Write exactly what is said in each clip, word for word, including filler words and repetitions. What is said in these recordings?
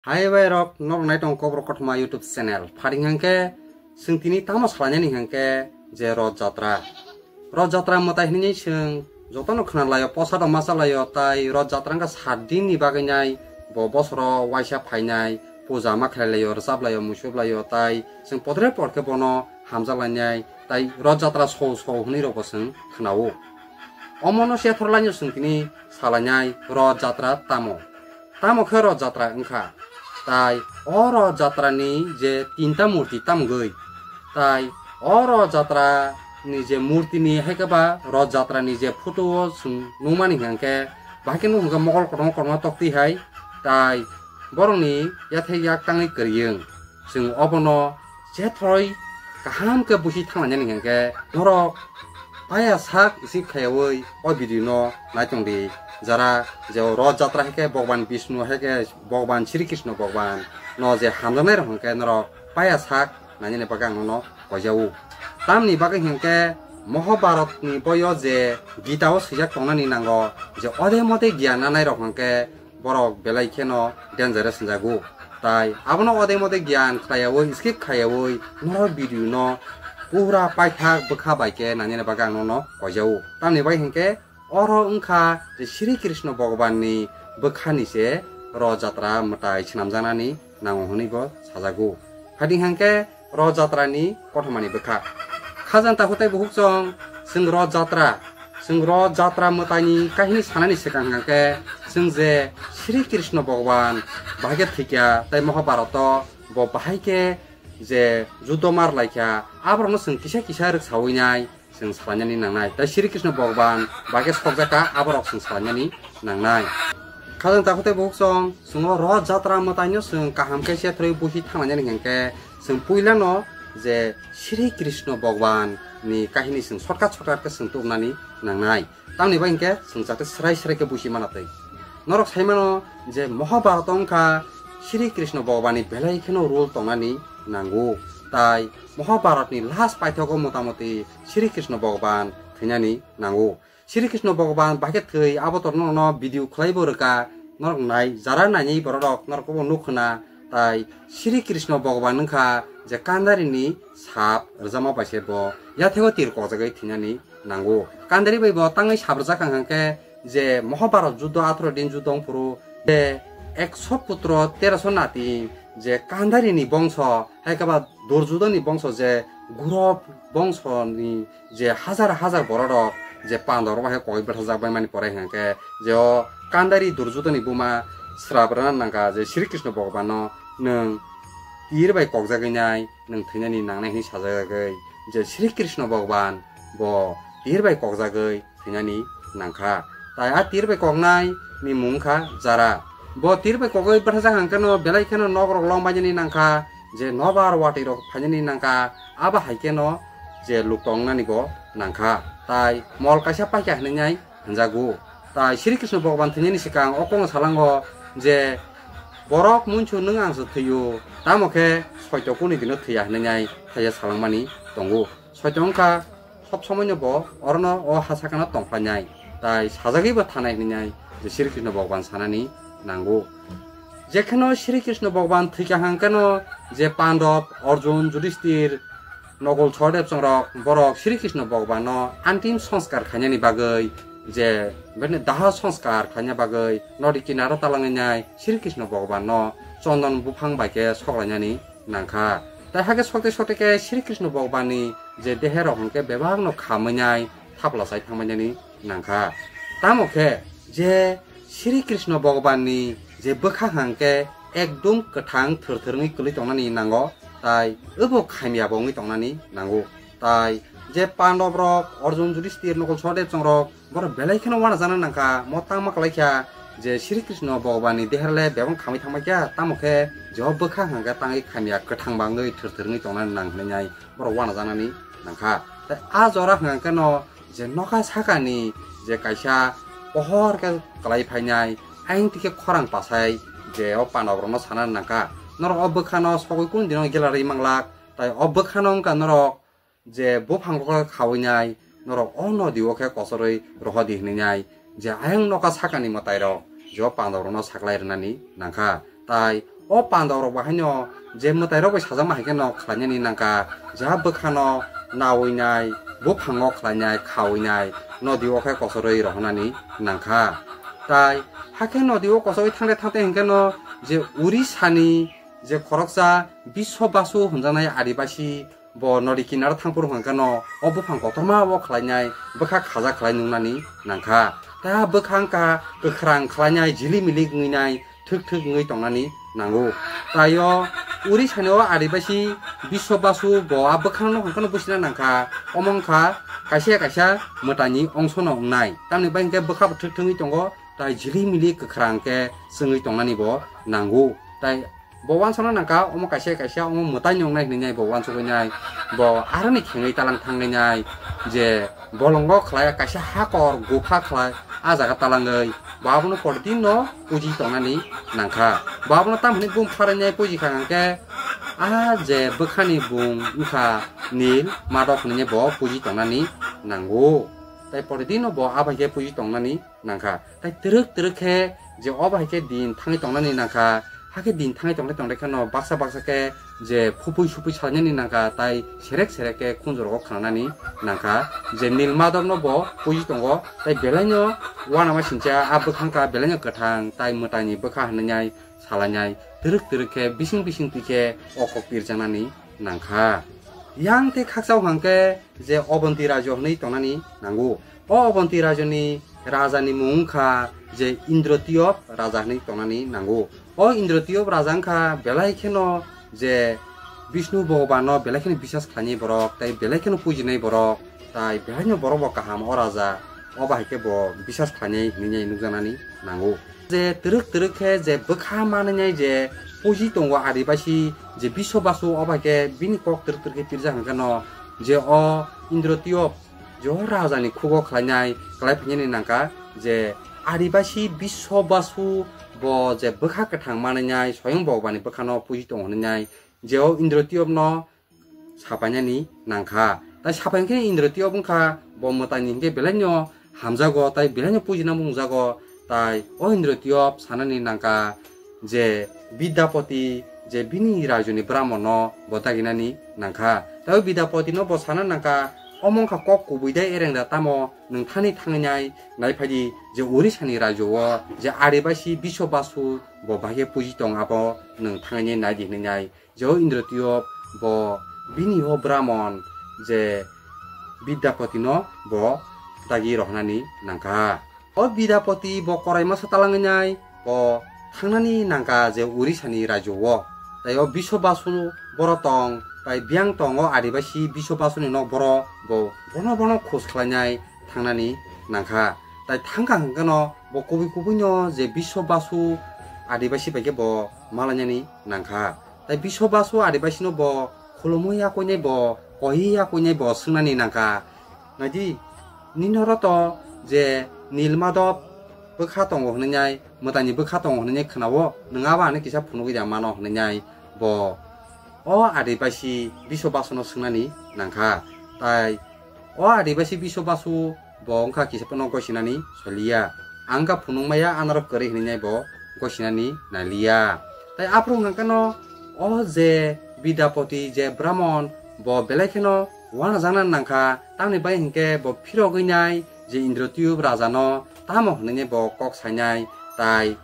Hai bai rok, norok nai tong Kokborok Kothoma YouTube channel. Pharing hangke, chwng tini tamo salainani hangke je Roth Jatra. Roth Jatra mwtai hinwi chwng jotono khwnalaio, posado machalaio, tai Roth Jatra wngkha sat din ni bagwi nai bo bosoro waisa phainai, puja ma khlailaio, rwchap laio, musup laio, tai chwng podre podkhe bono hamjak lainai, tai Roth Jatra sou sou hinwi rokbo chwng khwnao. Omono chethor lainai chwng tini salainai Roth Jatra tamo. Tamo khe Roth Jatra wngkha. Tai o Roth Jatra ni je tinta murti tamgwi. Tai o Roth Jatra ni je murti ni hai khe ba Roth Jatra ni je photo o chwng nukmani hwnkhe bahai khe nuk hwnkhe mokol kotorma kotorma toktwi hai. Tai borok ni yathek yak tangwi kwrwiyung. Chwng obono chethroi kaham khe busi thanglainani hwnkhe norok paya sak isip khaiyaui o video no naitong di. Jara je o Roth Jatra hai khe Bhagwan Bishnu hai khe Bhagwan Sri Krishna Bhagwan no je hamjaknai rok hwnkhe norok paya sak nainani bagwi ang nono koijao. Tamni bagwi hwnkhe Mahabharat ni boyo je Gita o swijak tongnani nango je ode mode giyan nanai rok hwnkhe borok belai kheno dangerous wngjago. Tai abono ode mode giyan khlaiyaui, skip khaiyaui, norok video no pura paithak bwkha bai khe nainani bagwi ang nono koijao. Tamni bai hinkhe oro wngkha je Sri Krishna Bhagwan ni bwkha ni se Roth Jatra mwtai swnamjaknani nango hwnwi bo sajago. Phaidi hangkhe Roth Jatra ni kothoma ni bwkha. Khajang takhuk tei bukhuk chwng, chwng Roth Jatra, chwng Roth Jatra mwtai ni kahini sanani swkang hangkhe chwng je Sri Krishna Bhagwan bahai khe thwikya tei Mahabharat o bo bahai khe je judo mar laikha, aborokno chwng kisa kisa rwksaui nai. Chwng salainani nangnai. Tai Sri Krishna Bhagwan bai khe sokjakha, aborok chwng salainani nangnai. Khajang takhuk tei bukhuk chwng, chwng o Roth Jatra mwtaino chwng kaham khe chethroi busi thanglainani hwnkhe chwng puilano je Sri Krishna Bhagwan ni kahini chwng shortcut shortcut khe chwng tubunani nangnai. Tamni bai hwnkhe chwng chate srai srai khe busi mana twi. Norok sai mano je Mahabharata wngkha Sri Krishna Bhagwan ni belai kheno role tongnani nango. Tai Mahabharat ni last paithago motamoti Sri Krishna Bhagwan thwinani nango. Sri Krishna Bhagwan bai khe thwi, abo to norokno video khwlaibo rwkha, norok nai, jara nainai borok rok, norok bo nuk khna, tai Sri Krishna Bhagwan wngkha je Kandari ni sap rwjakma bai se bo yathego tir kokjagwi thwinani nango. Kandari bai bo tangwi sap rwjak hang hang khe je Mahabharat juddo atharo din juddo wng phuru je ekso putro teroso nati je Kandari ni bongso hai khe ba Durjudon ni bongso je Gurop bongso ni je hajar hajar borok rok je Pandab rok bai khe koi bwthajak bai mani pore hwnkhe je o Kandari Durjudon ni buma srap rwna nangkha je Sri Krishna Bhagwan no nwng tir bai kokjagwi nai, nwng thwinani nangnai hwnwi sajagwi je Sri Krishna Bhagwan bo tir bai kokjagwi thwinani nangkha. Tai a tir bai koknai ni mung kha Jara. Bo tir bai kogwi bwthajak hang kheno belai kheno nok rok lom bainani nangkha, je nobar watwi rok phainani nangkha, abo hai kheno je luk tongnani bo nangkha. Tai mol kaisa paikha hinwi nai hwnjago. Tai Sri Krishna Bhagwan thwinani swkang o kokno salango je borok munchu nwng ang se thwio, tamo khe soito kuni dino thwiya hinwi nai thaisa salangmani tongo. Soito wngkha sob somoino bo orono o ha sakano tongphainai, tai sajagwibo thanai hinwi nai je Sri Krishna Bhagwan sanani nango. Jekheno Sri Krishna Bhagwan thwikha hangkheno je Pandab, Arjun, Judhishthir, Nokul, Sahadeb chongrok borok Sri Krishna Bhagwanno antim sanskar khainani bagwi je bini daha sanskar khaina bagwi nodi kinaro talangwi nai Sri Krishna Bhagwanno chondon buphang bai khe soklainani nangkha. Tai hakhe sokte sokte khe Sri Krishna Bhagwanni je dehe rok hwnkhe bebakno khamwi nai thapla chai thangbainani nangkha. Tamo khe je Sri Krishna Bhagwanni je bwkha hwnkhe ekdum kwthang thwrthwr wngwi kwlwi tongnani nango, tai obo khamya bo wngwi tongnani nango. Tai je Pandab rok, Arjun, Judhishthir, Nokul, Sahadeb chongrok borok belai kheno uanajakna nangkha, mo tangma kwlaikha je Sri Krishna Bhagwanni deherle bebak khamwi thangbaikha, tamo khe je o bwkha hwnkhe tangwi khamya kwthang bangwi thwrthwr wngwi tongnani nang hinwi nai borok uanajaknani nangkha. Tai a jora hwnkhe no je nokha sakani je kaisa pohor khe kwlai phainai, ayang tikhe khorang pasai je o Pandab rokno sana nangkha. Norok o bwkhano sogwi kunu dino gelarwi manglak, tai o bwkhano wngkha norok je buphango khe khawi nai, norok o nodi o khe kochorwi rohodi hinwi nai, je ayang nokha sakani mwtai rok je o Pandab rokno saklai rwnani nangkha. Tai O pandok rok bo haino je mwtai rok bai sajakma hai khe no khlainani nangkha, ja bwkhano nawi nai, buphango khlainai, khawi nai, nodi o khe kosorwi rohornani nangkha. Tai hakhe nodi o kosorwi thangte thangte hinkhe no je Urisani je khoroksa Biswa Basu hwnjaknai Adibasi bo nodi kinaro thangphuru hwnkheno o buphang kotorma o khlainai bwkha khaja khlai nungnani nangkha. Ta bwkha wngkha kwkhrang khlainai, jili milik wngwi nai, thwk thwk wngwi tongnani nango. Tai o Urisani o Adibasi Biswa Basu bo a bwkhano hwnkheno busina nangkha. Omo wngkha kaisa kaisa mwtaini ongsono wngnai. Tamni bai hwnkhe bwkha bo thwk thwk wngwi tongo, tai jili milik kwkhrang khe chwngwi tongnani bo nango. Tai bo uansukna nangkha, omo kaisa kaisa omo mwtai nongnai hinwi bo uansukwi nai, bo aroni khengwi talang thangwi nai, je bolongo khlai kaisa hakor gupha khlai, a jaga talangwi bo abono pordino puji tongnani nangkha. Bo abono tam hinwi bum pharainai puji kha hwnkhe, a je bwkhani bung wngkha Nil Madok hinwi bo puji tongnani nango. Tai pordino bo a bai khe puji tongnani nangkha. Tai twrwk twrwk khe je o bai khe din thangwi tongnani nangkha, hakhe din thangwi tongte tongte kheno baksa baksa khe je phupui supui salnani nangkha, tai serek serek khe khunju rogo khnanani nangkha. Je Nil Madok no bo puji tongo, tai belaino uanama singcha a bwkhangkha belaino kwthang tai mwtaini bwkha hinwi nai salainai twrwk twrwk khe bising bising twi khe o kok pirjaknani nangkha. Yang tei khaksa hwnkhe je Obonti Rajo hwnwi tongnani nango. O Obonti Rajoni rajani mung wngkha je Indrotiyop raja hwnwi tongnani nango. O Indrotiyop raja wngkha belai kheno je Bishnu Bhogobano belai kheno bisas khlainai borok, tai belai kheno pujinai borok, tai belaino borok bo kaham o raja, o bahai khe bo bisas khlainai hinwi nai nukjaknani nango. Je twrwk twrwk khe je bwkha manwi nai je puji tongo Adibasi je Biswa Basu, o bahai khe bini kok twrwk twrwk khe pirjak hwnkhe no je o Indrotiyop je o rajani khugo khlainai, khlai phainani nangkha je Adibasi Biswa Basu bo je bwkha kwthang manwi nai, Soyong Bhogobani bwkhano puji tongo hinwi nai, je o Indrotiyopno sapainani nangkha. Tai sapai khe Indrotiyop wngkha bo mwtaini hinkhe belaino hamjago, tai belaino pujina mungjago. Tai o Indrotiyop sanani nangkha je Bidyapoti je bini rajoni Brahmonno bo daginani nangkha. Tai o Bidyapotino bo sana nangkha, omo wngkha kok kubui dai ereng da, tamo nwng thani thangwi nai nai phaidi je Urisani rajo o je Adibasi Biswa Basu bo bahai khe puji tong, abo nwng thangwi nai nai di hinwi nai. Je o Indrotiyop bo bini o Brahmon je Bidyapotino bo dagi rohornani nangkha. O Bidyapoti bo korai masa talangwi nai bo thangnani nangkha je Urisani rajo o. Tai o Biswa Basu boro tong, tai biyang tong o Adibasi Biswa Basuni nok boro bo bono bono khus khlainai thangnani nangkha. Tai thangkha hwnkhe no bo kubui kubui no je Biswa Basu Adibasi bai khe bo malainani nangkha. Tai Biswa Basu Adibasino bo khulumwi yakuinai, bo koiwi yakuinai bo swngnani nangkha. Naidi, nini oro to je Nil Madok bwkha tongo hwnwi nai, mwtaini bwkha tongo hwnwi nai khwnao, nwng abo ani kisa phunugwi da mano hwnwi nai bo o Adibasi Biswa Basuno swngnani nangkha. Tai o Adibasi Biswa Basu bo wngkha kisa phano gosinani soliya. Ang wngkha phunukmaya, anorok kwrwi hinwi nai bo gosinani naliya. Tai aphuru hwnkha khe no o je Bidyapoti je Brahmon bo belai kheno uanajakna nangkha, tamni bai hinkhe bo phirogwi nai je Indrotiyub rajano tamo hwnwi nai bo kok sainai. Tai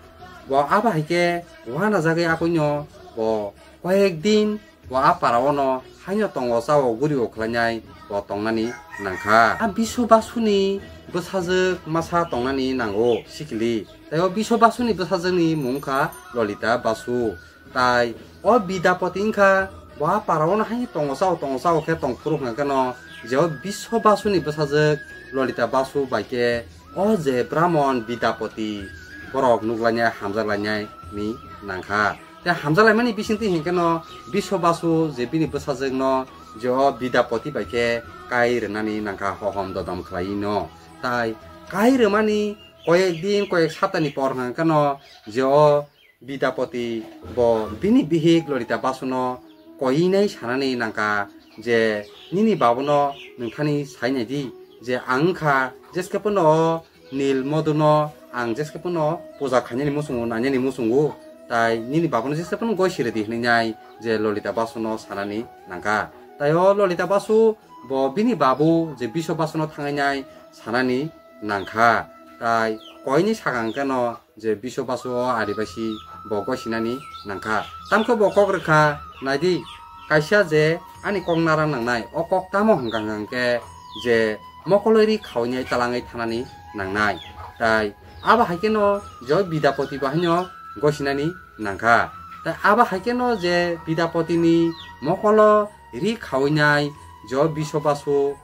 bo abo hai khe uanajagwi akoino bo koyek din bo a para o no haino tongo chao guri o khlainai bo tongnani nangkha. A Biswa Basuni bwsajwk masa tongnani nango sikili. Tai o Biswa Basuni bwsajwkni mung wngkha Lolita Basu. Tai o Bidyapoti wngkha bo a para o no haino tongo chao tongo chao khe tongphuru hwnkha khe no je o Biswa Basuni bwsajwk Lolita Basu bai khe o je Brahmon Bidyapoti borok nuklainai hamjaklainai ni nangkha. Tei hamjalaimani bisingtwi hinkhe no Biswa Basu je bini bwsajwk no je o Bidyapoti bai khe kai rwnani nangkha, hohom dodom khlaiwi no. Tai kai rwmani koyek din koyek saptani por hwnkha khe no je o Bidyapoti bo bini bihik Lolita Basu no koinai sanani nangkha je, "Nini babu no nwng thani sai nai di je ang wngkha jeske phano o Nil Madok no ang jeske phano puja khainani muchungo, nainani muchungo, Tai nini babuno jesa phano goi siri di hwnwi nai je Lolita Basuno sanani nangkha. Tai o Lolita Basu bo bini babu je Biswa Basuno thangnai nai sanani nangkha. Tai koini sakang keno je Biswa Basu o Adibasi bo gosinani nangkha. Tamkhe bo kok rwkha, naidi, kaisa je ani kok nara nangnai, o kok tamo hwnkha hwnkhe je mokoloi ri khaui nai talangwi thanani nangnai. Tai abo hai kheno je Bidapoti bo haino gosinani nangkha. Tai abo hai kheno je Bidapoti ni mokolo ri khaui nai je Biswa Basu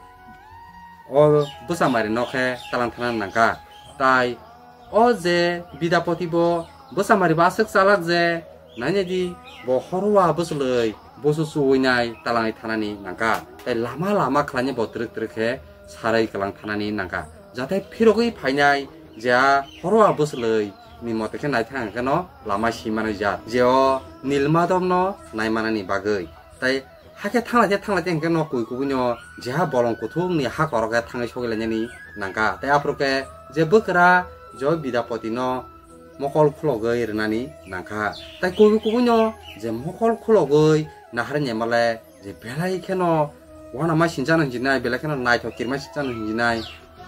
o bwsamari no khe talang thana nangkha. Tai o je Bidapoti bo bwsamari bo aswk chalak je nainai di bo horwa bwchwlwi busu chuwi nai talangwi thanani nangkha. Tai lama lama khlainai bo twrwk twrwk khe sarwi kwlang thanani nangkha. Jate phirogwi phainai je a horwa bwchwlwi ni mote khe naithang khe no lama si manwi jat je o Nilmadop no nai manani bagwi. Tai hakhe thanglaite thanglaite hwnkhe no kui kubui no jeha bolong kuthuk ni ha korok khe thangwi sogwi lainani nangkha. Tai aphuru khe je bwkra je Bidapoti no mokol khulogwi rwnani nangkha. Tai kubui kubui no je mokol khulogwi naharni male je belai kheno uanama sinchano hinjinai, belai kheno naithok kirma sinchano hinjinai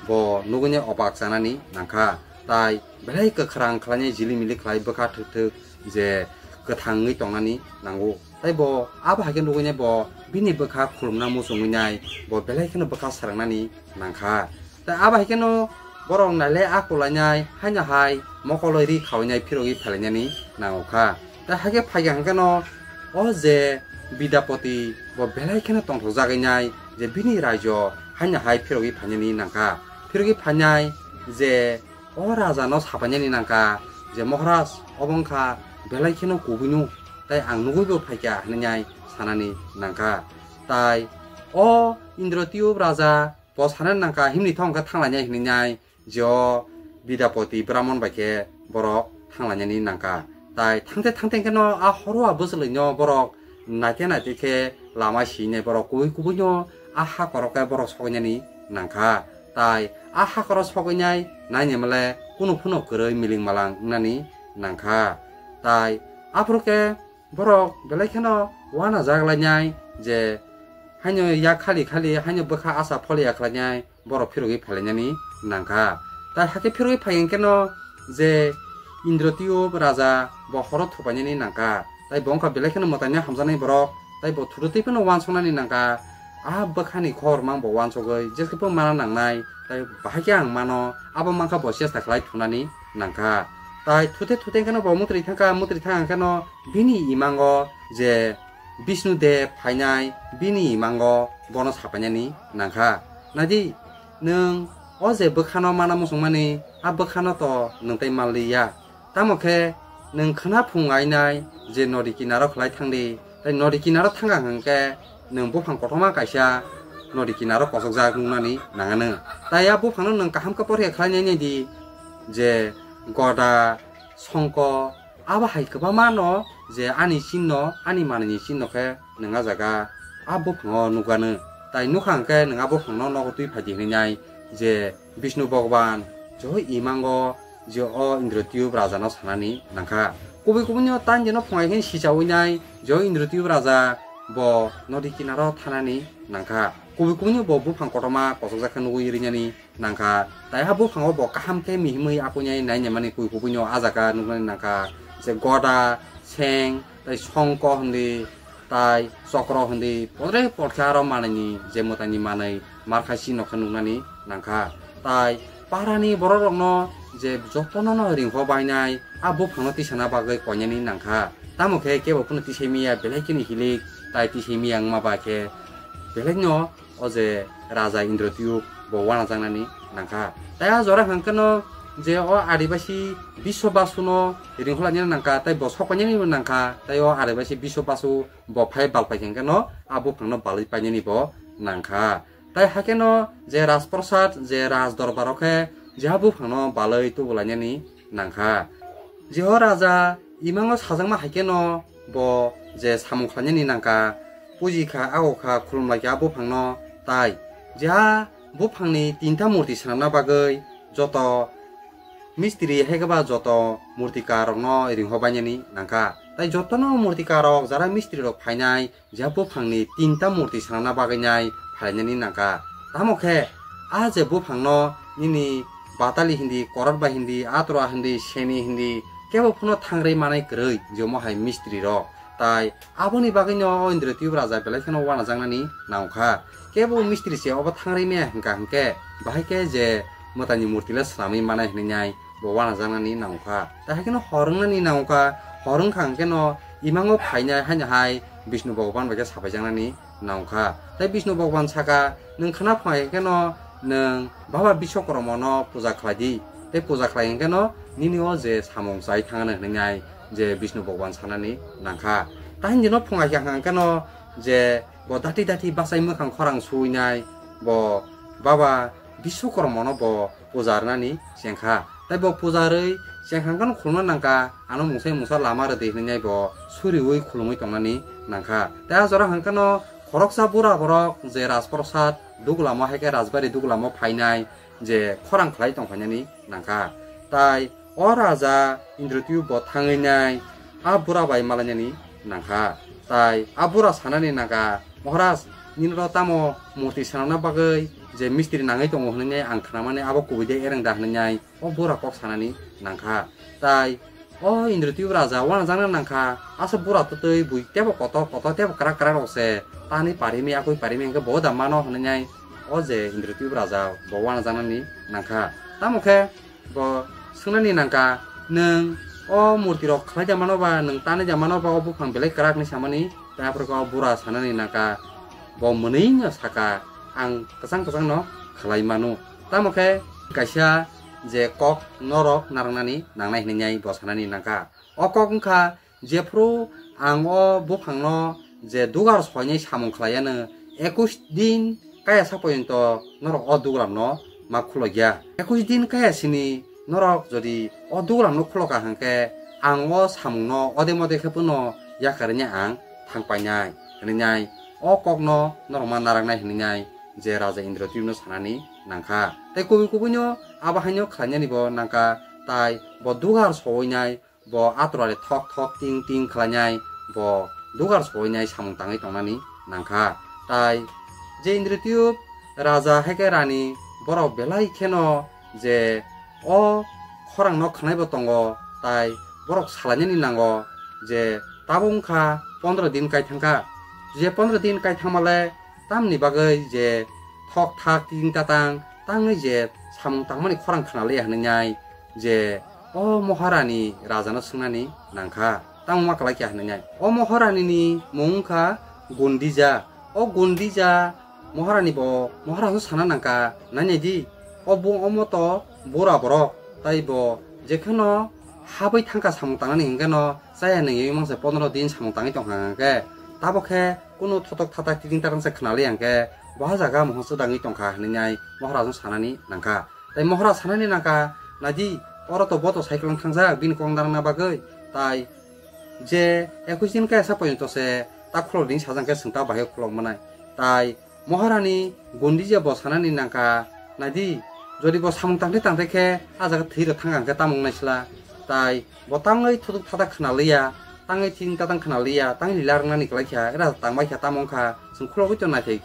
bo nugui nai obak chanani nangkha. Tai belai kwkhrang khlainai, jilimili khlai bwkha thwk thwk je kwthangwi tongnani nango. Tai bo abo hai khe nugui nai bo bini bwkha khulumna muchungwi nai bo belai kheno bwkha srwngnani nangkha. Tai abo hai kheno borok nailai akulainai haino hai mokoloi ri khaui nai phirogwi phelainani nango kha. Tai hai khe phaikha hwnkhe no o je Bidapoti bo belai kheno tongthokjagwi nai je bini raijo haino hai phirogwi phainani nangkha. Phirogwi phainai je o raja no sapainani nangkha je, "Moharaj, obo wngkha belai kheno kubui no, tai ang nugui bo phaikha," hinwi nai sanani nangkha. Tai o Indrotiyub raja bo sanani nangkha, "Himni thong khe thanglainai," hinwi nai je o Bidapoti Brahmon bai khe borok thanglainani nangkha. Tai thangte thangte hwnkhe no a horwa bwchwlwi no borok naite naite khe lama sinai borok kubui kubui no a hakhoro khe borok sogwinani nangkha. Tai a hakhoro sogwinai nainai male kunu phano kwrwi miling malang wngnani nangkha. Tai aphuru khe borok belai kheno uanajak lainai je haino yak khali khali haino bwkha asa pholi ya khlainai borok phirogwi phelainani nangkha. Tai hakhe phirogwi phai hwnkhe no je Indrotiyub raja bo horo thupainani nangkha. Tai bo wngkha belai kheno mwtaino hamjaknai borok. Tai bo thutwi phano uansuknani nangkha. A bwkhani khormang bo uansugwi jeskhe phano mana nangnai. Tai bahai khe ang mano, abo mankha bo chesta khlai thunani nangkha. Tai thute thute hwnkhe no bo mwtri thangkha, mwtri thang hwnkhe no bini imango je Bishnu Dev phainai bini imango bono sapainani nangkha. Naidi, nwng o je bwkhano mana muchungmani, a bwkhano to nwng tai manliya. Tamo khe nwng khwna phung ainai je nodi kinaro khlai thangdi, tai nodi kinaro thangkha hwnkhe nwng buphang kotorma kaisa nodi kinaro kochokjak nuknani nangano. Tai a buphangno nwng kaham khe porikha khlainai nai di je goda, songko, abo hai kwbangma no je ani chinno, ani manwini chinno khe nwng a jaga a buphango nukgano. Tai nukha hwnkhe nwng a buphangno nogo twi phai di hwnwi nai je Bishnu Bhagwan je o imango je o Indrotiyub raja no sanani nangkha. Kubui kubui no tan jeno phungai khe sichaui nai je o Indrotiyub raja bo nodi kinaro thanani nangkha. Kubui kubui no bo buphang kotorma kochokjak khe nugui rinani nangkha. Tai ha buphango bo kaham khe mihimwi akuinai nainai mani kui kubui no a jaga nuknani nangkha. Je goda, seng, tai songko hwnwi, tai chokro hwnwi, podre podkhe aro manwini je mwtaini manwi markha si nokha nuknani nangkha. Tai parani borok rokno je jotono no ringkho bainai a buphangno tisana bagwi koinani nangkha. Tamo khe kebo phano tisai miya belai kheno hilik, tai tisai miya wngma ba khe belai no o je raja Indrotiyub bo uanajaknani nangkha. Tai a jora hwnkhe no je o Adibasi Biswa Basuno ringkholainani nangkha, tai bo sokpainani bo nangkha, tai o Adibasi Biswa Basu bo phai bal paikha hwnkhe no a buphangno balwi painani bo nangkha. Tai hakhe no je Rajprasad, je Raj Dorbar o khe je a buphangno balwi tubulainani nangkha. Jeho raja imango sajakma hai kheno bo je samung khlainani nangkha, puji kha, ago kha, khulum lai kha buphangno, tai jeha buphangni tinta murti swnamna bagwi joto Mistri hai khe ba joto murtikar rokno ringho bainani nangkha. Tai jotono murtikar rok jara mistri rok phainai je buphangni tinta murti swnamna bagwi nai phainani nangkha. Tamo khe a je buphangno nini batali hindi, korot bai hindi, atura hindi, seni hindi, kebo phano thangrwi manai kwrwi je omo hai mistri rok. Tai aboni bagwino o Indra Tiyub Raja belai kheno wanajaknani nangkha. Kebo mistri se obo thangrwi maya hwnkha hwnkhe, bahai khe je mwtaini murti le swnamwi manai hwnwi nai bo wanajaknani nangkha. Tai hai kheno hor wngnani nangkha, hor wngkha hwnkhe no imango phainai haino hai Bishnu Bhagwan bai khe sapaijaknani nangkha. Tai Bishnu Bhagwan saka, "Nwng khna phai hwnkhe no nwng Baba Biswakarma no puja khlai di. Tai puja khlai hwnkhe no nini o je samung chai thangna hwnwi nai je Bishnu Bhagwan sanani nangkha." Tai hindi no phungai kha hwnkhe no je bo dati dati bachai mwkhang khorang suinai bo Baba Biswakarma no bo puja rwnani chengkha. Tai bo puja rwi chengkha hwnkhe no khulumna nangkha, ano mungsai mungsa lama rwdi hwnwi nai bo suriui khulumui tongnani nangkha. Tai a jora hwnkhe no khoroksa bura borok je Rajprasad duglamo hai khe Rajbari duglamo phainai je khorang khlai tongphainani nangkha. Tai o raja Indra Tiyub bo thangwi nai a bura bai malainani nangkha. Tai a bura sanani nangkha, "Maharaj, nini ro tamo murti swnamna bagwi je mistri nangwi tongo hwnwi nai ang khnamani, abo kubui de ereng da?" hwnwi nai o bura kok sanani nangkha. Tai o Indra Tiyub Raja wanajakna nangkha, asa bura twtwi bui tebo kotor kotor tebo kwrak kwrak rok se tani parimi akui parimi hwnkhe bo da mano hwnwi nai o je Indra Tiyub Raja bo wanajaknani nangkha. Tamo khe bo swngnani nangkha, "Nwng o murti rok khlai da mano ba, nwng tanwi da mano ba, o buphang belai kwrak?" hwnwi samani. Tai aphuru khe o bura sanani nangkha, bo mwnwi no saka, "Ang kwchang kwchang no khlai mano." Tamo khe kaisa je kok norok narwknani nangnai hwnwi bo sanani nangkha. O kok wngkha, jephru ang o buphangno je dugar soinai samung khlaiya no, ekush din kaya sa porjonto norok o dugalamno ma khulokya. Ekush din kaya sini norok jodi o dugalamno khuloka hwnkhe, ang o samungno ode mode khe phano yakarwi ang thangpainai hwnwi nai o kokno norok ma naraknai hwnwi nai je Raja Indra Tiyubno sanani nangkha. Tai kubui kubuino abo haino khlainani bo nangkha, tai bo dugar soinai bo aturari thok thok ting ting khlainai bo dugar soinai samung tangwi tongnani nangkha. Tai je Indra Tiyub raja hai khe rani borok belai kheno je o khorangno khnaibo tongo, tai borok salainani nango je tabuk wngkha pondro din kai thangkha. Je pondro din kai thangmale tamni bagwi je thok thak ting tatang tangwi je samung tangmani khorang khna liya hwnwi nai je o Maharani rajano swngnani nangkha, tamo ma kwlai kha hwnwi nai. O Maharanini mung wngkha Gundija. O Gundija Maharani bo Maharano sana nangkha, "Nainai di, o bo omo to bura borok, tai bo jekheno habwi thangkha samung tangnani hwnkhe no chaya nungwi mangsa pondro din samung tangwi tongkha hwnkhe, tabo khe kunu thotok thatak titing tarang se khna liya hwnkhe bo ha jaga mohor swdangwi tongkha," hwnwi nai Maharajno sanani nangkha. Tai Maharaj sanani nangkha, "Naidi, oro to bo to cycle wng thangjak bini kok narwkna bagwi, tai je ekush din kaya sa porjonto se ta khulok din sajak khe chwng ta bahai khulok manai." Tai Maharani Gundija bo sanani nangkha, "Naidi, jodi bo samung tangte tangte khe a jaga thwi rw thang ang khe tamo wngnai sla?" Tai bo tangwi thutuk thatak khna liya, tangwi thing tatang khna liya, tangwi lila rwngnani kwlai kha, era tangbai kha tamo wngkha, chwng khulogwi to naithai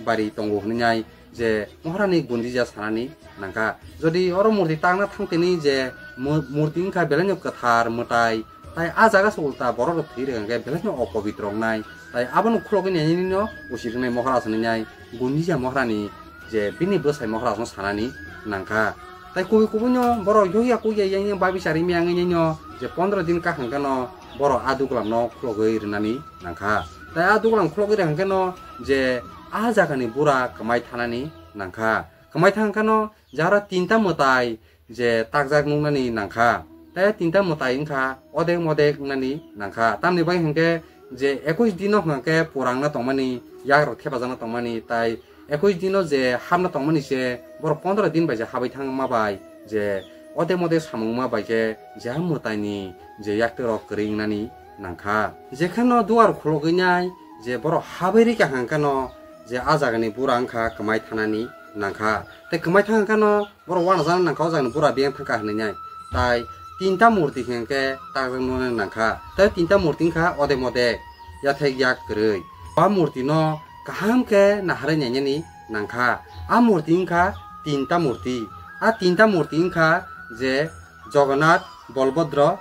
bari tongo hwnwi nai je Maharani Gundija sanani nangkha. Jodi oro murti tangna thangtini je mu-, murti wngkha belaino kwthar mwtai, tai a jaga se ulta borok rok thwi rwkha hwnkhe belaino opobitro wngnai. Tai abono khulogwi nainani no usi rwngnai Maharaj hwnwi nai Gundija Maharani je bini bwsai Maharajno sanani nangkha. Tai kubui kubuino borok yokya kukya yang yang babi chari miyang wngwi no je pondro din kakhang khe no borok a dugulamno khulogwi rwnani nangkha. Tai a dugulam khulogwi rwkha khe no je a jagani bura kwmai thanani nangkha. Kwmai thang khe no je aro tinta mwtai je takjak nuknani nangkha. Tai tinta mwtai wngkha odek modek wngnani nangkha. Tamni bagwi hwnkhe je ekush dino hwnkhe purangna tongmani, yagrok thepajak tongmani, tai ekush dino je hapna tongmani se borok pondro din bai je habwi thangma bai je odek modek samung wngma bai je jeha mwtaini je yaktrok kwrwi wngnani nangkha. Jekheno duar khulogwi nai je borok habwi rikha hwnkhe no je a jagani bura wngkha kwmai thanani nangkha. Tei kwmai thang khe no borok uanajakna nangkha o jagani bura biyang thangkha hwnwi nai. Tai tinta murti hwnkhe takjaknani nangkha. Tai tinta murti wngkha ode mode, yathek yak kwrwi. A murti no kaham khe naharwi nainani nangkha. A murti wngkha tinta murti. A tinta murti wngkha je Jagannath, Balbhadra,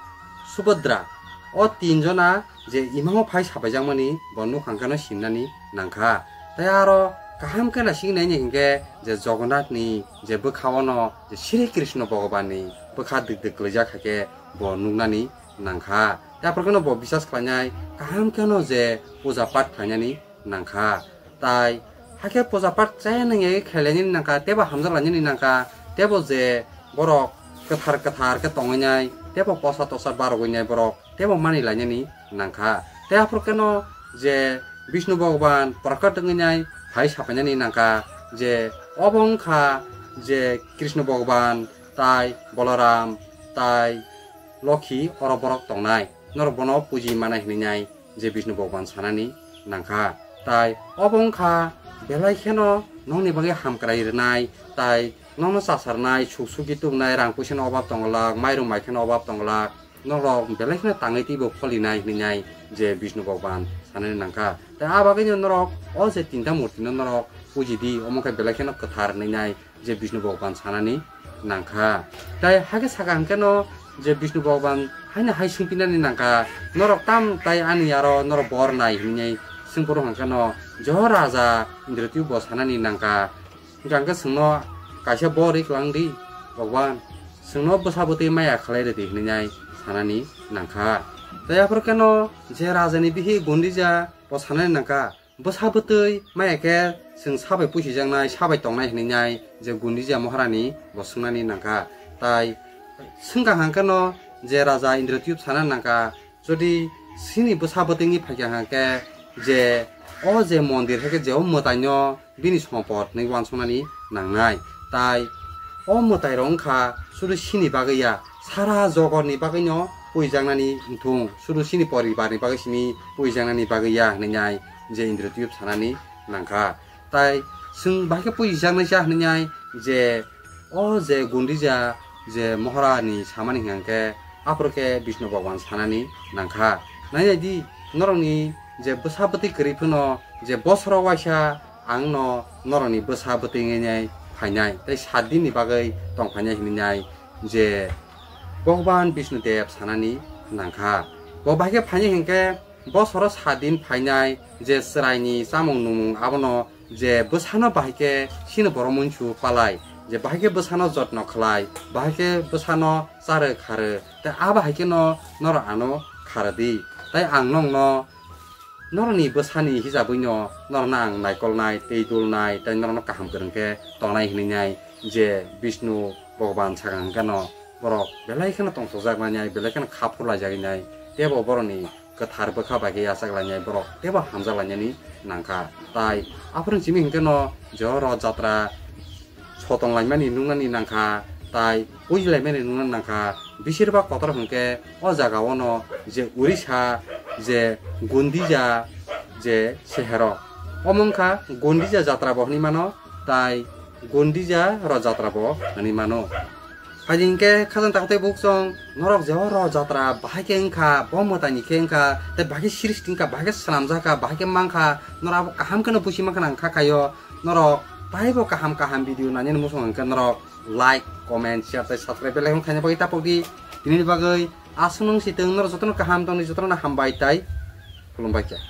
Subhadra. O tinjona je imango phai sapaijakmani bo nukha hwnkhe no sinani nangkha. Tai aro kaham khe naisingwi naini hwnkhe je Jagannath ni je bwkha ono je Sri Krishna Bhagavan ni bwkha dik dik kwlaijak hai khe bo nuknani nangkha. Tai aphuru kheno bo bisas khlainai kaham kheno je puja pat khlainani nangkha. Tai hakhe puja pat chaya nangya khe khlainani nangkha, tebo hamjak lainani nangkha, tebo je borok kwthar kwthar khe tongwi nai, tebo posa tosa barogwi nai borok, tebo mani lainani nangkha. Tai aphuru kheno je Bishnu Bhagwan prakat wngwi nai phai sapainani nangkha je obo wngkha je Krishna Bhagwan tai Balaram tai Lokhi oro borok tongnai, norok bono puji manai hinwi nai je Bishnu Bhagwan sanani nangkha. Tai obo wngkha belai kheno nokni bagwi hamkrai rwnai, tai nokno chasarnai, suk suki tubunai, rang puisano obab tonglak, mairum mai kheno obab tonglak, norok belai kheno tangwi teibo kholinai hinwi nai je Bishnu Bhagwan sanani nangkha. Tai a bagwino norok o je tinta murtino norok puji di, omo khe belai kheno kwthar hinwi nai je Bishnu Bhagwan sanani nangkha. Tai hakhe saka hwnkhe no je Bishnu Bhagwan haino hai swngpinani nangkha, norok tam tai ani aro norok bor nai hinwi swngphuru hwnkhe no je o raja Indratyub bo sanani nangkha, hwnkhe chwngno kaisa bor ri kwlang di Bhagwan, chwngno bwsa bwtwi maya khlai rwdi hinwi nai sanani nangkha. Tai aphuru kheno je rajani bihi Gundija bo sanani nangkha, bwsa bwtwi maya khe chwng sabai puisijaknai, sabai tongnai hinwi nai je Gundija Maharani bo swngnani nangkha. Tai swngkha hwnkhe no je raja Indratyub sana nangkha, jodi chini bwsa bwtwi wngwi phaikha hwnkhe je o je mondir hai khe je o mwtaino bini sompot hinwi uansuknani nangnai. Tai o mwtairok wngkha sudu chini bagwi ya, sara jogotni bagwino puijaknani wngthung, sudu chini poribarni bagwi simi puijaknani bagwi ya hinwi nai je Indratyub sanani nangkha. Tai chwng bahai khe puijaknai cha hinwi nai je o je Gundija je Maharani samani hwnkhe aphuru khe Bishnu Bhagwan sanani nangkha. Nainai di, norokni je bwsa bwtwi kwrwi phano je bosoro waisa ang no norokni bwsa bwtwi wngwi nai phainai, tei sat din ni bagwi tong phainai hinwi nai je Bhagwan Bishnu Dev sanani nangkha. Bo bahai khe phainai hwnkhe bosoro sat din phainai je chwraini chamung numung abono je bwsano bahai khe chini borok muinsu palai, je bahai khe bwsano jotno khlai, bahai khe bwsano charw kharw, tei a bahai kheno norok ano kharw di. Tai ang nokno norokni bwsani hisabwino norokno ang naikolnai, tei dulnai, tei norokno kaham kwrwng khe tongnai hinwi nai je Bishnu Bhagwan sakha hwnkhe no borok belai kheno tongthokjak nai, belai kheno kha phurlaijak nai, tei bo borokni kwthar bwkha bai khe yachak lainai borok teibo hamjak lainani nangkha. Tai aphuru simi hwnkhe no je o Roth Jatra sotong laimani nuknani nangkha, tai puji laimani nuknani nangkha. Bisir bak kotor hwnkhe o jaga o no je Orissa je Gundija je sehero, omo wngkha Gundija Jatra bo hinwi mano, tai Gundija Roth Jatra bo hinwi mano. Phaidi hwnkhe khajang takhuk tei bukhuk chwng norok je o Roth Jatra bahai khe wngkha, bo mwtaini khe wngkha, tei bahai khe srishti wngkha, bahai khe swnamjak kha, bahai khe mankha, norok abo kaham kheno buchi mankha nang kha khaio. Norok taibo kaham kaham video nainani muchung hwnkhe norok like, comment, share tei subscribe bell icon khaina bagwi tapok di. Tinini bagwi aswk nung si tong, norok jotono kaham tongdi, jotono hambai tei khulumbai kha.